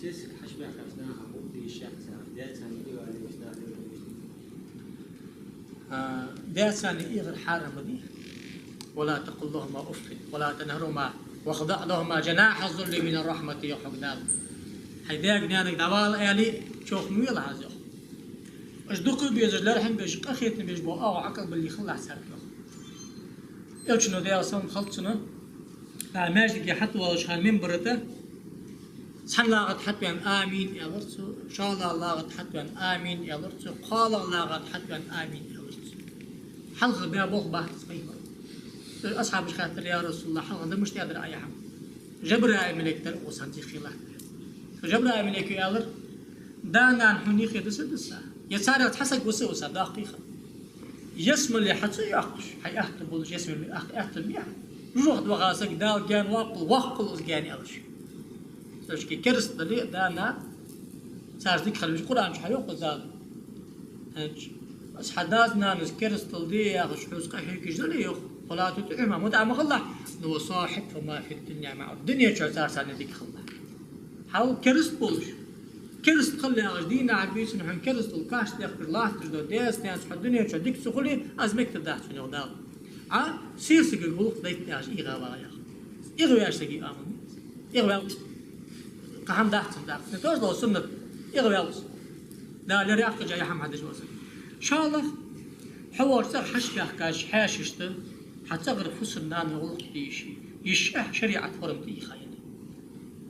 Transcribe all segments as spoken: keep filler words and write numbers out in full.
Сесаг хьачубаьхкача наха гӀулакх де йиш яц цар, даьца-наьнаца эгӀавала йиш яц, даьца-наьнаца эгӀавала йиш яц. А, даьца-наьнаца эгӀар хьарам ма дий. ولا تقل لهما أف ولا تنهرهما واخفض لهما جناح الذل من الرحمة, йоах хьога Дала. Хьай даьга-наьнага дӀавала аьле, чӀоагӀа ма велахь из, йоах. Уж дукха безаш, лерхӀам беш, къахетам беш бола оагӀув, Ӏокъалбале хилалахь царга, йоах. Элчано, Даьла салам хилда цунна, а, маьждиге хьатӀавоалаш хана минбара тӀа цхьан лагӀа тӀа хьатӀаваьнна «Амин» аьлар цо, шоллагӀа лагӀа тӀа хьатӀаваьнна «Амин» аьлар цо, кхоалагӀа лагӀа тӀа хьатӀаваьнна «Амин» аьлар цо. Хьалха баь болх бац из пайхамара. Асхьабаша хаьттар: «Я РасулаллахӀ, хьалха да мишта дар Ӏа яхьам?» «Жабраил малейк дар укхо цхьан цӀи хилахь». Жабраил малейко аьлар: «Да-нана хьона юхе дисса а дисса, е царех цхьа саг виса а виса, доккхий хана, ялсмале хьа цӀи йоаккхаш, хьай аьттув болаш ялсмале ваха аьттув ма я хьа. ЖожагӀате ваха саг Дала гаьна воаккхалва, воаккхалва из гаьна», аьлар. Цудухьа керастал дале а, да-нана царца дика хила веза. Къуръан чу хьайоах из Дала. ХӀанз, аз хьа даьца-нанас керастал де яхаш хьоца къахьегаш дале, йоах, «فلا تطعهما», мутӀахьа ма хилалахь, но «وصاحبهما في الدنيا معروفا», дунен чу царца дика хилалахь. Хьал кераст болаш, кераст хила яхаш, дийнахьара бийсанна хьона керастал каша дехкаш латташ дола даьца-наьнаца хьо дунен чу дика ца хуле, из мегаргдац хьона, йоах Дала. Ӏа сесагага гӀулакх дайта яхаш эгӀавала, йоах. ЭгӀавеш сага амал ма я из. ЭгӀаваьлча, кхы хӀама дац цунна даккха. Не то что суннат, эгӀаваьлча. Дала лерхӀа яьккхача яхьам хьадеш вола саг. ШоллагӀа, хьо волча цӀагӀа хьачубаьхкача хьаьшашта, хьа цӀагӀара фусам-нанна гӀулакх де йиш я, йиш я, шариӀат форма тӀа ийха я.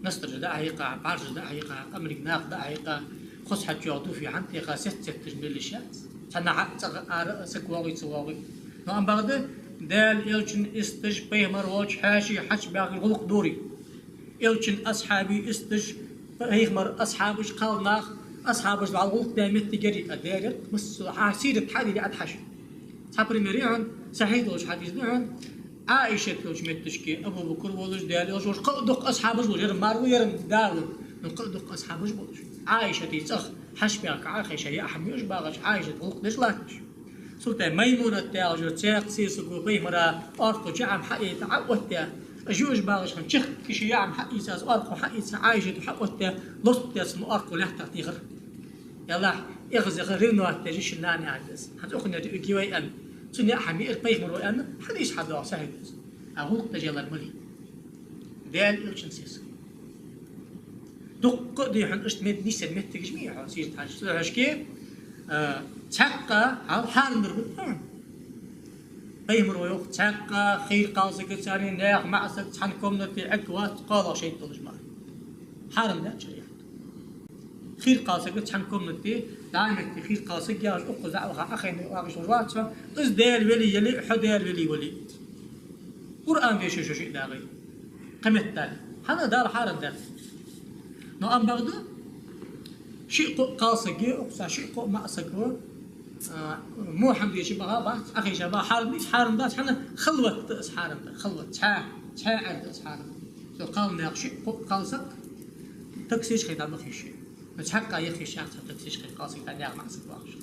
Настараш дӀа а хьийкха, бӀаргаш дӀа а хьийкха, къамарга накха дӀа а хьийкха, хоза хьачуйоагӀа дуфи хьатӀаийкха, сет-сетташ мел йиш яц. Цхьаннахьа цӀагӀа ара а саг воагӀий, ца воагӀий. Но амма бакъда, Даьла Элчан исташ, пайхамар волча хьаьший хьачубаьхкача гӀулакх дора. Элчан асхьабий исташ, пайхамара асхьабаш, кхалнах асхьабашца гӀулакх даь моттиг яр из, а дерриг массаза хьа сират хьадийла Ӏа хьажа. Цхьа пример я хьона, сахьихь долаш хьадис да хьона, Ӏайшат йолча моттиге Абу Бакр волаш, Даьла Элча волаш, кхы а дукха асхьабаш болаш, ер-м мар ва, ер-м да ва, но кхы а дукха асхьабаш болаш. Ӏайшата цӀагӀа хьачубаьхка Ӏохайша яа хӀама я уж багӀаш, Ӏайшата гӀулакх деш латташ. Цул тӀехьагӀа Маймунат яхаш йола цхьа сесаго пайхамара оаркхо чу яа хӀама хьаийца Ӏооттаяь, уж багӀаш хьона чехка ший яа хӀама хьаийца, из оаркхо хьаийца, Ӏайшата хьаоттаяь, лоттадаь цун оаркхо лаьттах техар. Ялахь, эгӀазаха ревновать деш ший нана яхьа деза. ХӀанз укхунна риуги вай аьнна, цун яа хӀама яар пайхамара аьнна, хьадис хьадоагӀа сахьихь да из. А гӀулакх деш ялар малий? Даьла Элчан сесаг. Дуккха а дий хьона иштта мед-, нийсъенна моттигаш ма йий хьона сират хьажа. Цудухьа шке, а, цхьаккха хьал хьарам дар хӀама да хьона. Пайхамара йоах, цхьаккха хийра кхалсагаца, наьха маӀасагаца цхьан комнате Ӏергвац кхоалагӀа шайтӀа долаш мара. Хьарам даьд шариӀато. Хийра кхалсагаца цхьан комнате, дӀа а метте хийра кхалсаг яхаш, укхаза дӀа а ваха, Ӏохайна вагӀаш волаш вац хьо, из Даьла вели яле а, хьо Даьла вели вале а. Къуръан дешаш шо шиъ дагӀий. Кхы меттел. ХӀана Дала хьарам даьд? Но амма бакъда, шиъ-кхоъ кхалсаг я, укхаза шиъ-кхоъ маӀасаг ва, а, во хӀама деш баха бац, Ӏохайша баха хьарам да из, хьарам дац, хӀана халват да из хьарам да, халват, цхьаь, цхьаь Ӏер да из хьарам. Цу кхалнаьха шиъ-кхоъ кхалсаг таксича хьай дӀа ма хиш. Цхьаккха яха йиш яц цхьа таксича хьай кхалсаг дӀа наьха маӀасаг вагӀаш.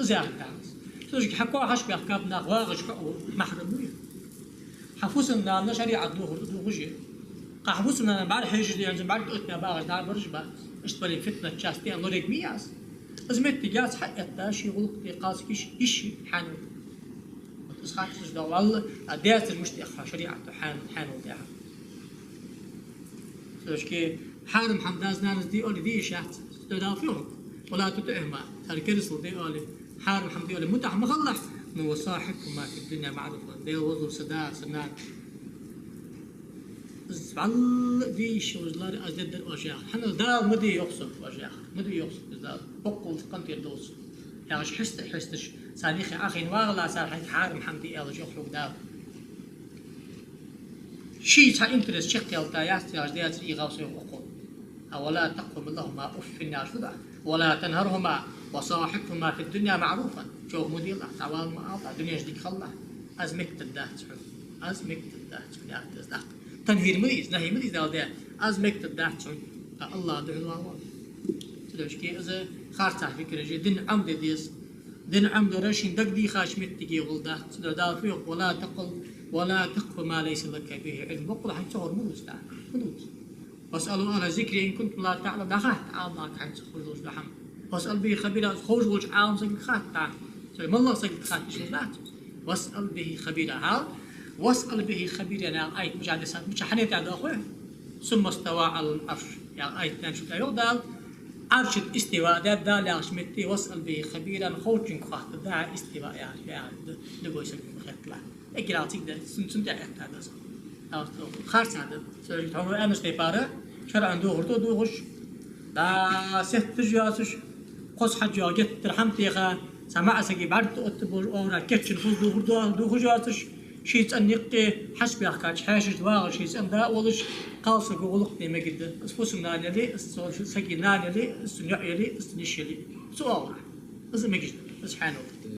Из яхар да из. Цудухьа хьа коа хьачубаьхка нах вагӀаш хьо а махьрам вий. Хьа фусам-нана шариӀат духар духаш я. Кхы хьа фусам-нана бӀарахьежаш дий хьона, бӀарг тӀаоттабаь багӀаш дӀабараш бац. Иштта бале фитнат част я аьнна лораг ма яц. Из моттиг яц хьаэтта ший гӀулакх де кхалсаг йиш, йиш я хьанал. Вот из харцахьа да валла, а даьцар мишта дехар шариӀато хьанал, хьанал дехар. Цудухьа хьарам хӀама даьца-нанас де оале, де йиш яц. Цудухьа Дала фу йоах? ولا تطعهما, цар керастал де оале, хьарам хӀама де оале, мутӀахьа ма хилалахь, но وصاحبهما في الدنيا معروفا, Даьла везар, са да, са нана. Из валла де йиш йолаш лар, аз деддар оаш яхар. ХӀана Дала ма де йоах сога оаш яхар. Ма де йоах сога из Дала. Боккъал къинтӀера довз. Яхаш хьеста-хьесташ, царна юхе Ӏохайна вагӀалахь, цар хьайга хьарам хӀама де аьлча, йоах хьога Дала. Ший цхьа интерес чакхъяьлча яц яхаш, даьцар эгӀав со йоах укхо. А ولا تقل لهما أف яхаш фу да? ولا تنهرهما وصاحبهما في الدنيا معروفا. ЧӀоагӀа ма делахь, дӀавала ма алалахь, дунен чу дика хилалахь. Из мегаргдац хьона. Из мегаргдац хьона, яхар да из даккха. Танхьир ма дий из, нахьи ма дий из Дала даь. Из мегаргдац хьона. А АллахӀа духьал вагӀа. Цудухьа шке из харцахьа фикр еш, дин Ӏомаде деза. Дин Ӏомадар шийна дагадехача моттиге гӀолла дац. Цудухьа Дала фу йоах: ولا تقل، ولا تقف ما ليس لك به علم. Боккъала хьайна ца ховр ма дувца, ма дувца. واسألوا أهل الذكر إن كنتم لا تعلمون. Да хатта Ӏаламнаха хьайна ца ховш долча хӀаман. واسأل به خبيرا, ховш волча Ӏалам сагага хатта. Цо маллагӀа саго хатта йиш яц. واسأل به خبيرا, хьал. واسأل به خبيرا яха аят мичахьа дессад, мичахьа хьанетта доахой? ثم استوى على العرش яха аят чу тӀайоах Дала. Ӏарша тӀа истива даьд Дала яхача метте, واسأل به خبيرا, ховчунга хатта, да, истива яхаш, яхаш, любой саг хетталахь. Эггара цига да, цун, цун тӀехьа хетта да. Харцахьа да. Цо хьона аьннача тайпара, шарӀан духар тӀа дувхаш, да, сетташ йоацаш, кхоза хьаж йоагӀа геттара хӀама теха, цхьа маӀа сага бӀарг тӀа оттабеш, овра кечъяь хоза духар до-, дувхаш йоацаш, ший цӀен юкъе хьаьший баьхкача хьаьшашта вагӀаш, ший цӀен да а волаш, кхалсага гӀулакх де мегаш да. Из фусам-нана яле, из цу сага нана яле, из цун йоӀ яле, из цун йиша яле. Цу оагӀорахьа. Из мегаш да, из хьанал.